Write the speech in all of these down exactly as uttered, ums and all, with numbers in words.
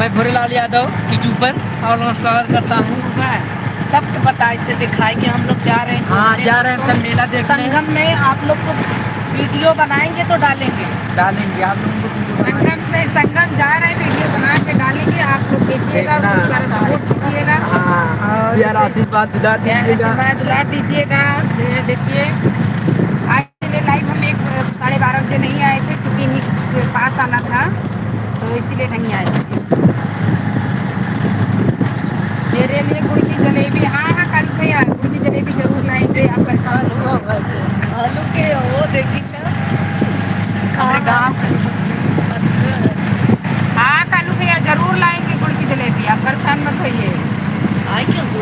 मैं भोरेलाल यादव YouTuber आप लोगों का स्वागत करता हूँ। सबको बताए से दिखाए कि हम लोग जा रहे हैं हाँ, घूमने जा रहे हैं दोस्तों। सब मेला देखने। संगम में आप लोग को वीडियो बनाएंगे तो डालेंगे। डालेंगे आप लोगों को वीडियो बनाएंगे। संगम में, संगम जा रहे हैं, वीडियो बना के डालेंगे, आप लोग देखिएगा, देखना। बहुत सारा सपोर्ट कीजिएगा। हाँ, और प्यारा जैसे आशीर्वाद दुलार प्यारा दीजिएगा। आशीर्वाद दुलार दीजिएगा। ये देखिए, आज के लिए लाइव हम एक, साढ़े बारह बजे नहीं आए थे, चूँकि इन्हीं के पास आना था, तो इसीलिए नहीं आए। मेरे लिए गुड़ की जलेबी, हाँ, हाँ, कालू भैया, गुड़ की जलेबी जरूर लाएंगे, आप परेशान मत हो। आलू के वो देखी क्या? हमारे गाँव का। अच्छा। हाँ, कालू भैया, जरूर लाएंगे गुड़ की जलेबी, आप परेशान मत होइए। आए क्यों तू?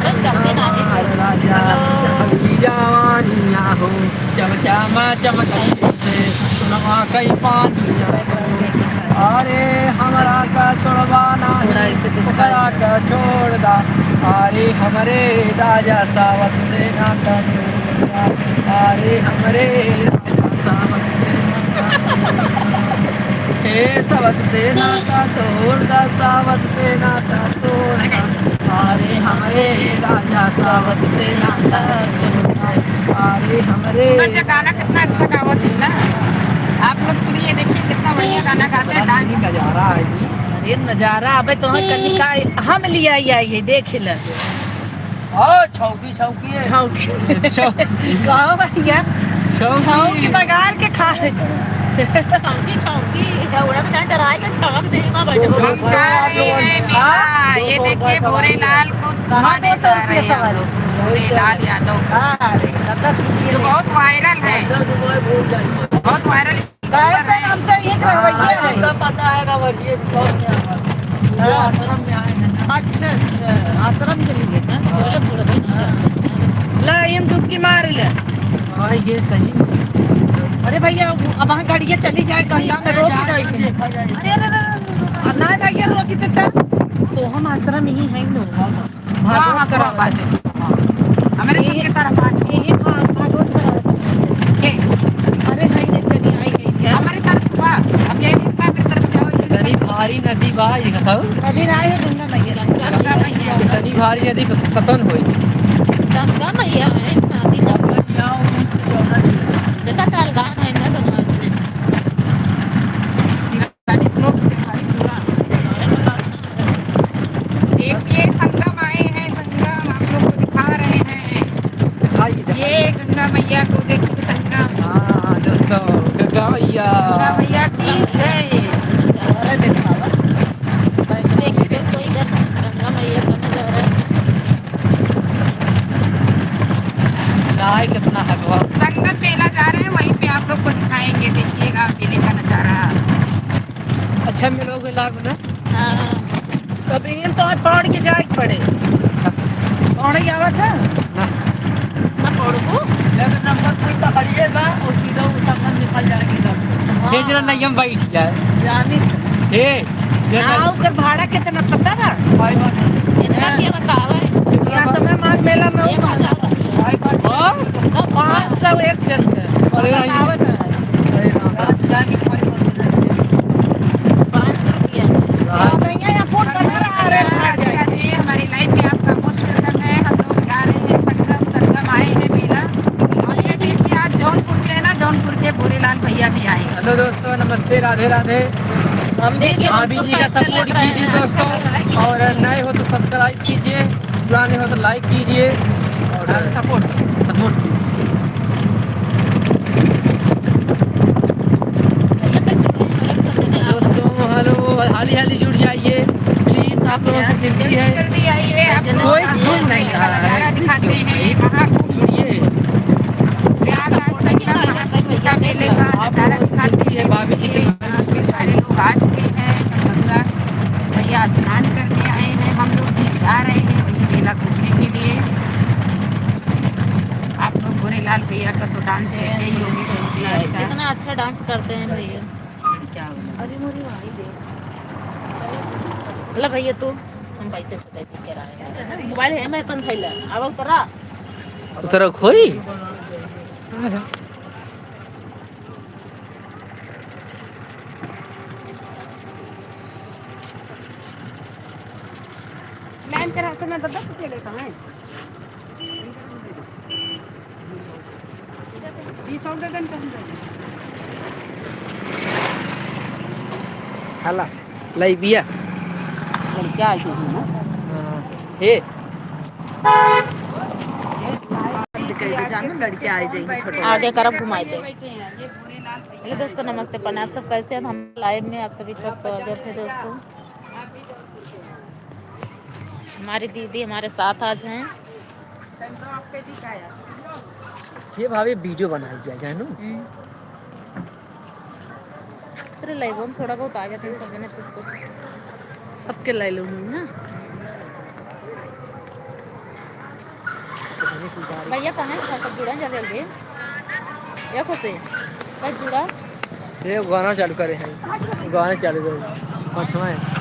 अरे, जल्दी ना आए। राजा चढ़ी जवानिया हो, चमचमा चमकत से, सोनवा कई पानी चढ़त। अरे, हमरा का छोड़वा नाही, ओकरा का छोड़ दा। अरे, हमरे राजा सावत से नाता तोड़ दा। अरे, हमरे राजा सावत से नाता तोड़ दा। हे सावत से नाता तोड़ दा, सावत से नाता तोड़ दा। अरे, हमरे राजा सावत से नाता तोड़ दा। अरे, हमरे सुमन जी गाना कितना अच्छा गावत है ना। आप लोग सुनिए, देखिए कितना बढ़िया गाना गाते हैं, डांस। नजारा है जी। अरे नजारा, अबे तो हम कनिका हम लिया आई, आई है, देख ले। ओ, छौकी, छौकी है। छौकी। छौ- कहो भैया। छौकी। छौकी बगार के खा ले। छौकी, छौकी, दौड़ा में जान डराए तो छौक दे, माँ बड़े। हम जा रहे हैं मेला। हाँ। ये देखिए, भोरेलाल को कहाँ दो सौ रुपये सवारी? भोरेलाल यादव। हाँ, दस रुपये जो बहुत वायरल है। दस रुपये भूल जाइए। बहुत वायरल। कैसे हमसे एक रवैया है? हाँ, पता है, रवैये से शौक है हमारा। हाँ। आश्रम में आए हैं ना। अच्छा, अच्छा, आश्रम के लिए ना? हाँ। बोले, बोले, बोले। ला, हम डुबकी मार ले। हाँ, ये सही। अरे भैया, अब वहाँ गाड़ियाँ चली जाए, गंगा में रोक जाए। देखा जाए। अरे, अरे, अरे, अरे, अरे, ना भैया, रोकी तो तब। सोहम आश्रम ही है ना। हाँ। भागवत हाँ, हाँ, करावत हाँ, है। हाँ। हमरे सबके तरफ आज। यही भा-, भागवत करावत है। के? अरे, नहीं, नहीं, नहीं, आई, आई, आई। हमरे तरफ बा। अब यही दिन का मेरे तरफ से आओ, इसी इतनी तरफ से। भारी नदी बा, ये बताओ। नदी ना है, गंगा मैया। गंगा मैया। इतनी भारी नदी क-, कतन होई? गंगा मैया है, नदी ना। देखा, काल गान है ना, तो गान है। एक ये संगम आए हैं, संगम आप लोग को दिखा रहे हैं। दिखाइए, दिखाइए। ये गंगा मैया को देखिए, संगम। हाँ, दोस्तों, गंगा मैया। गंगा मैया की जय। अरे देखो, देखिए, दोस्तों, इधर गंगा मैया का नजारा। चाय कितना है, बाबा? संगम मेला जा रहे हैं, वहीं पे आप लोग को दिखाएंगे, देखिएगा मेले का नजारा। अच्छा, मिलोगे लाग ना? हाँ। तब इन तो पौड़ के जाए के पड़े। पौड़े आवत है? ना। ना पौड़बू? लेकिन नंबर पुल पकड़िएगा और सीधा वो संगम निकल जाएगी इधर से। हाँ। ये जरा नहीं हम बैठ जाए। जानी। ए, जरा ना, ओकर भाड़ा कितना पता बा? भाई बात है। इतना के बतावे? या समय माघ मेला में एक हजार रुपया। भाई बात है। हाँ? पाँच सौ एक जन के। अरे, बतावत है। अरे, हाँ। पाँच हजार की कोई बात नहीं। पाँच सौ रुपया। हाँ। तो भैया, यहाँ फोन बना रहा है। हमारे लाइव में आपका most welcome है। हम लोग जा रहे हैं संगम, संगम आए हैं मेला। और ये देखिए, आज जौनपुर के है ना, जौनपुर के भोरेलाल भैया भी आए हैं। हेलो दोस्तों, नमस्ते, राधे राधे। हम देखिए, भाभी जी का सपोर्ट कीजिए दोस्तों, और नए हो तो सब्सक्राइब कीजिए, पुराने हो तो लाइक कीजिए और सपोर्ट, सपोर्ट कीजिए। दोस्तों, हेलो, हाली हाली जुड़ जाइए प्लीज, आप लोगों से विनती है। जल्दी आइए, आप कोई लोग घूम नहीं रहा है। नजारा दिखाते हैं, महाकुंभ। सुनिए। प्रयागराज संगम महाकुंभ का मेले का नजारा दिखाते हैं। भाभी जी के सारे लोग आ चुके हैं, गंगा मैया स्नान करने आए हैं, हम लोग भी जा रहे हैं वही मेला घूमने के लिए। आप लोग गोरेलाल भैया का तो डांस देखे ही होंगे, कितना अच्छा। कितना अच्छा डांस करते हैं भैया। क्या हुआ? अरे मोरी माई दे। ला भैया तू, हम पैसे से दे के रहे हैं। मोबाइल है मैं अपन थैला। अब उतरा। उतरा खोई? हाँ। तेरा हाथ में दस दस रुपये लेता है। बीस और दे दें, कम दे दें। हाला, लाई बिया। लड़कियाँ आई हुई ना। हाँ, हे। बंद कर दे, जान में लड़कियाँ आई जाएंगी, छोटे आगे करब घुमाई दे। हेलो दोस्तों, नमस्ते, प्रणाम। आप सब कैसे हैं? हम लाइव में आप सभी का स्वागत है दोस्तों। हमारी दीदी हमारे साथ आज हैं। ये भाभी वीडियो बनाई जाए, जानू। हम्म। तेरे लाइव में थोड़ा बहुत आ जाते हैं सब जने, कुछ कुछ। सबके लाइव में ना। भैया कहाँ है? घर पर जुड़ा जल्दी जल्दी। या खुशी, बस जुड़ा। ये गाना चालू करे हैं, गाना चालू करे। पाँचवा है।